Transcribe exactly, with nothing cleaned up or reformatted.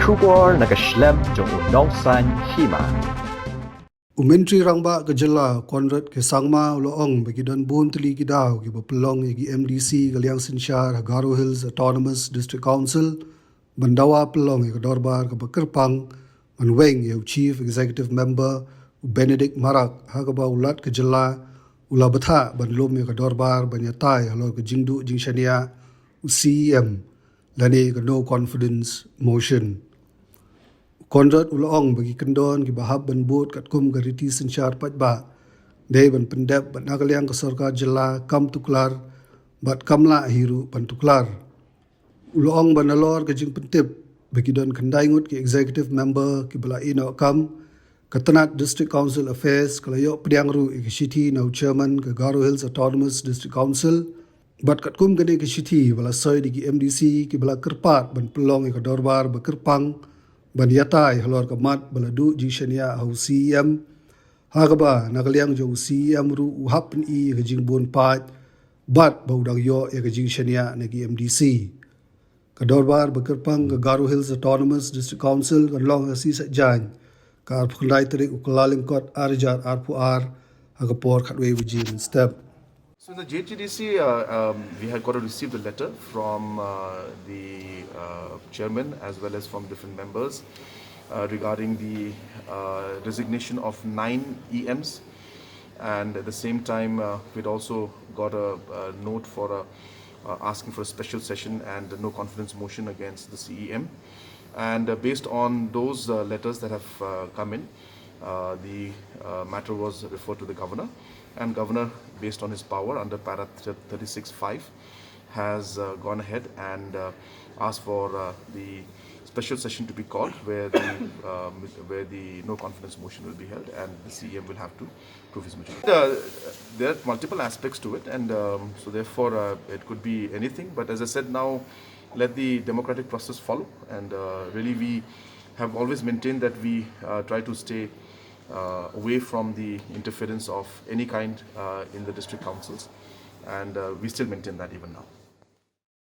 Khubor na ka shlem jong u nongsan hima. U Myntri Rangbah ka jylla Conrad K Sangma u la ong ba ki don bun tylli ki daw kiba pynlong ïa ki M D C ka liang synshar ha Garo Hills Autonomous District Council ban dawa pynlong ïa ka dorbar kaba kyrpang ban weng ïa u Chief Executive Member u Benedict Marak, ha kaba u Lat ka jylla u la bthah ban lum ïa ka dorbar ban ïatai halor ka jingduh jingshaniah u C E M lane ka no confidence motion. Conrad u la ong ba ki kyndon kiba hap ban bud katkum ka riti synshar paidbah dei ban pyndep ba na ka liang ka sorkar jylla kam tuklar bad kam lah hi ruh ban tuklar. U la ong ba nalor ka jingpyntip ba ki don khyndai ngut ki executive member kiba la ïehnoh kam, ka tnat District Council Affairs ka la ïoh pdiang ruh ïa ka shithi na u chairman ka Garo Hills Autonomous District Council. Bad katkum kane ka shithi ba la soi da ki M D C kiba la kyrpad ban pynlong ïa ka dorbar ba kyrpang ban ïatai halor ka mat ba la duh jingshaniah ha u C E M, ha kaba na ka liang jong u C E M ruh u hap pyni ïa ka jingbun paid bad ba u dang ïoh ïa ka jingshaniah na ki M D C. Ka dorbar ba kyrpang ka Garo Hills Autonomous District Council kan long ha Sngi Saitjaiñ, ka arphew khyndai tarik u Kyllalyngkot arhajar arphew ar, ha ka por khatwei baje mynstep. So in the J H A D C, uh, um, we had got to receive the letter from uh, the uh, chairman as well as from different members uh, regarding the uh, resignation of nine E Ms. And at the same time, uh, we'd also got a, a note for a, uh, asking for a special session and a no confidence motion against the C E M. And uh, based on those uh, letters that have uh, come in, uh, the uh, matter was referred to the governor. And governor, based on his power under para thirty-six five, has uh, gone ahead and uh, asked for uh, the special session to be called where the um, where the no confidence motion will be held and the C E M will have to prove his majority. Uh, there are multiple aspects to it, and um, so therefore uh, it could be anything. But as I said, now let the democratic process follow, and uh, really we have always maintained that we uh, try to stay uh, away from the interference of any kind uh, in the district councils, and uh, we still maintain that even now.